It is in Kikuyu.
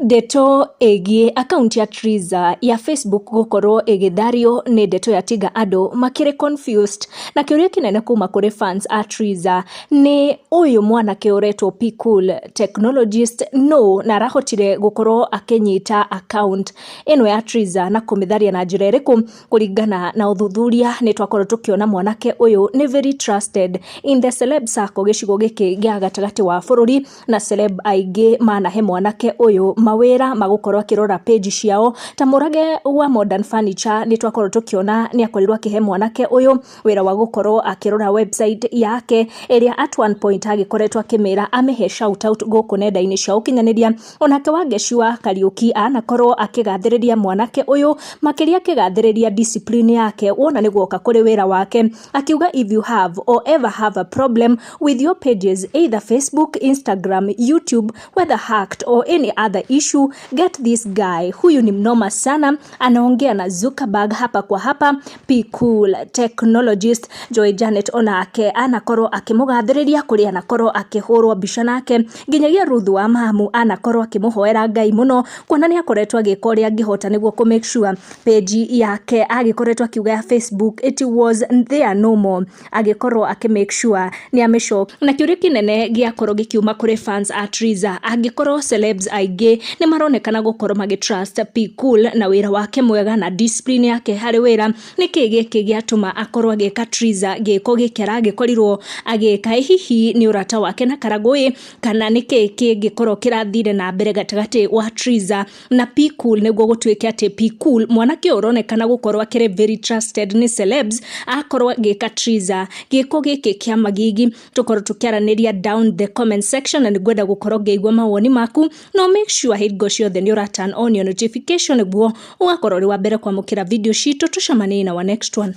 Ndeto ĩgiĩ akaunti ya Triza ya Facebook gũkorwo ĩgĩthario nĩ ndeto yatiga andũ makĩrĩ confused, na kĩũria kĩnene kuma kũrĩ fans a Triza nĩ ũyũ mwanake ũretwo P Cool technologist nũ na arahotire gũkorwo akĩnyita account ĩno ya Triza na kũmĩtharia na njĩra ĩrĩkũ? Kũringana na ũthuthuria nĩ twakorwo tũkĩona mwanake ũyũ nĩ very trusted in the celeb circle gĩcigo gĩkĩ gĩa gatagatĩ wa bũrũri, na celeb aingĩ manahe mwanake ũyũ mawĩra magũkorwo akĩrora page ciao ta Mũrage wa Modern Furniture. Nĩ twakorwo tũkĩona nĩ akorirwo akĩhe mwanake ũyũ wĩra wa gũkorwo akĩrora website yake, ĩrĩa at one point agĩkoretwo akĩmĩra amĩhe shout out gũkũ nenda-inĩ cia ũkinyanĩria. Onake Wangeci wa Kariũki anakorwo akĩgathĩrĩria mwanake ũyũ, makĩria akĩgathĩrĩria discipline yake wona nĩ guoka kũrĩ wĩra wake, akiuga, "If you have or ever have a problem with your pages, either Facebook, Instagram, YouTube, whether hacked or any other issue, get this guy. Huyu ni mnoma sana, anaongea na Zuckerberg hapa kwa hapa, P Cool technologist." Joy Janet onake anakorwo akĩmũgathĩrĩria kũrĩa anakorwo akĩhũrwo mbica nake. Nginyagia Ruth wa Mamu anakorwo akĩmũhoera Ngai mũno, kuona nĩ akoretwo agĩka ũrĩa angĩhota nĩguo kũ make sure page yake agĩkoretwo akiuga ya Facebook it was there no more, agĩkorwo akĩ make sure nĩ amĩcokia. Na kĩũria kĩnene gĩakorwo gĩkiuma kũrĩ fans a Triza, angĩkorwo celebs aingĩ nĩ maronekana gũkorwo magĩ trust P Cool na wĩra wake mwega na discipline yake harĩ wĩra, nĩkĩ gĩkĩ gĩatũma akorwo agĩka Triza gĩko gĩkĩ aragĩkorirwo agĩka? Hihi nĩ ũrata wake na Karagũĩ, kana nĩkĩ kĩngĩkorwo kĩrathire na mbere gatagatĩ wa Triza na P Cool nĩguo gũtuĩke atĩ P Cool, mwanake ũyũ ũronekana gũkorwo akĩrĩ very trusted nĩ celebs, akorwo agĩka Triza gĩko gĩkĩ kĩa magigi? Tũkorwo tũkĩaranĩria down the comment section, na nĩngwenda gũkorwo ngĩigua mawoni maku. No make sure hingo ciothe nĩ ũra turn on your notification nĩguo ũgakorwo ũrĩ wa mbere kwamũkĩra video citũ. Tũcemanie na wa next one.